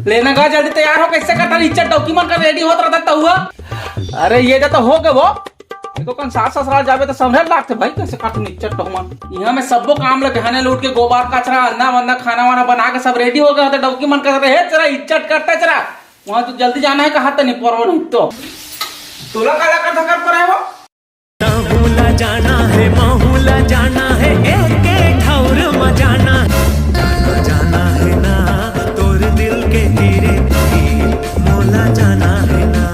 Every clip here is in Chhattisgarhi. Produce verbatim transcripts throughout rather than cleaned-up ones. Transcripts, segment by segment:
लेना गा, जल्दी तैयार हो, कैसे करता इज्जत डौकी मन का रेडी होत रहता तहुआ। अरे ये तो हो गए वो, देखो कौन सास ससुराल जाबे तो समझे लागते भाई, कैसे काटू इज्जत डौकी मन। यहाँ में सबो काम लगे हने लूट के गोबर कचरा अंदा वंदा खाना वाना बना के सब रेडी हो गया होता डौकी मन का रे, हे चला इज्जत करता चला। वहाँ तो जल्दी जाना है कहा तनी परवा नहीं तो। तोला काला का धकर पर है वो। तहूला जाना है, महूला जाना है, एक के ठौर म जाना है। जाना, जाना है ना, तोर दिल के तीरे तीर, मोला जाना है ना।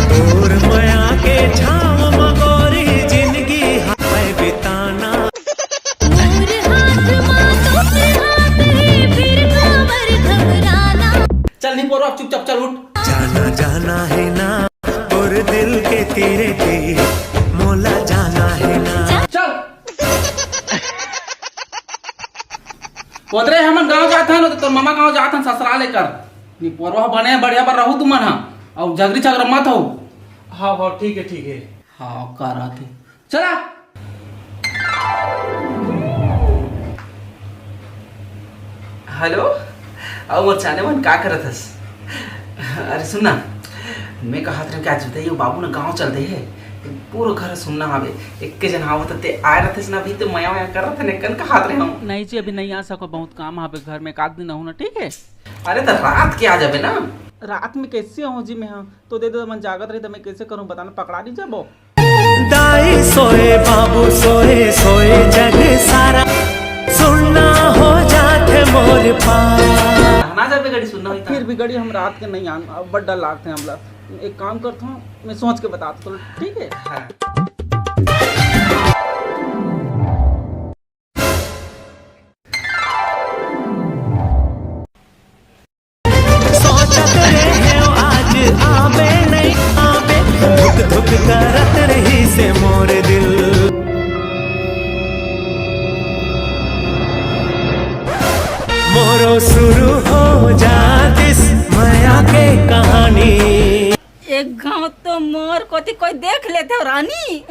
तोर मया के छाँव म गोरी जिनगी हाय बिताना। चल निपोरवा, चुपचाप चल उठ। जाना जाना है ना, तोर दिल के तीरे तीर, मोला जाना है ना। चल। ओतरे हमन गाँव जात हन, तो तोर मामा गाँव जात हन ससुराल लेकर। निपोरवा बने बढ़िया बर रहू तुमन हा, अउ झगरी झगरा मत हो। हाँ हाँ, ठीक है ठीक है। हाँ, का रात है। चला। हेलो, अउ मोर चाने मन का करत हस? अरे सुन ना, मैं कहत रहें कि आज बताइए बाबू ना गाँव चल दे है, पूरा घर सुन्ना हवे, एक के जन आवत ते आए रहते ना भी तो मया मया कर रहते ने कन कहत रहे हम। नहीं जी, अभी नहीं आ सको, बहुत काम हवे घर में, एक आध दिन रहू ना, ठीक है? अरे तो रात के आ जाबे ना। रात में कैसे हो जी मैं, हाँ तो दे दे मन जागत रहे तो मैं कैसे करूँ बताना, पकड़ा नहीं जाबो। दाई सोए, बाबू सोए, सोए जग सारा, सुन्ना हो जात मोर पार। ना जाबे गड़ी सुन्ना होता। फिर भी गड़ी हम रात के नहीं आन, अब बड़ा डर लागते हैं हमला। एक काम करता हूँ, मैं सोच के बताता हूँ, ठीक है? हाँ। सोचत रहे हो आज आबे नहीं आबे, धुक धुक करत रही से मोर दिल। मोरो शुरू हो जातिस मया के कहानी। एक घांव तो मोर कोती कोई देख लेते हो रानी।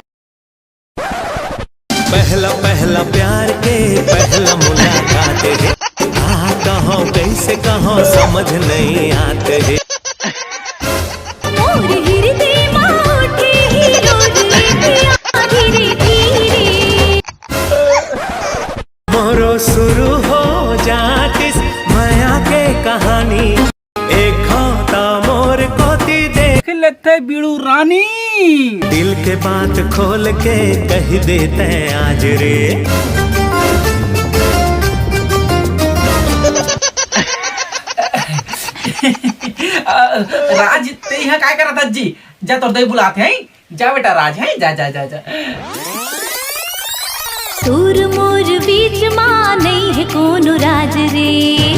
पहला पहला प्यार के पहला मुलाकात है। का कहो कैसे कहो समझ नहीं आते है। मोर हिरदे मा उठे ही रोज एक आधी रे धीरे। मोरो शुरू हो जातिस मया के कहानी। एक खाता मोर कोती देख लेते बीड़ू रानी। दिल के बात खोल के कह देते आज रे। अ, राज, ते यहाँ काय करत हस जी? जा तोर दई बुलात है। जा बेटा राज, है, जा, जा, जा, जा। तोर मोर बीच मा नहीं है कोनो राज रे।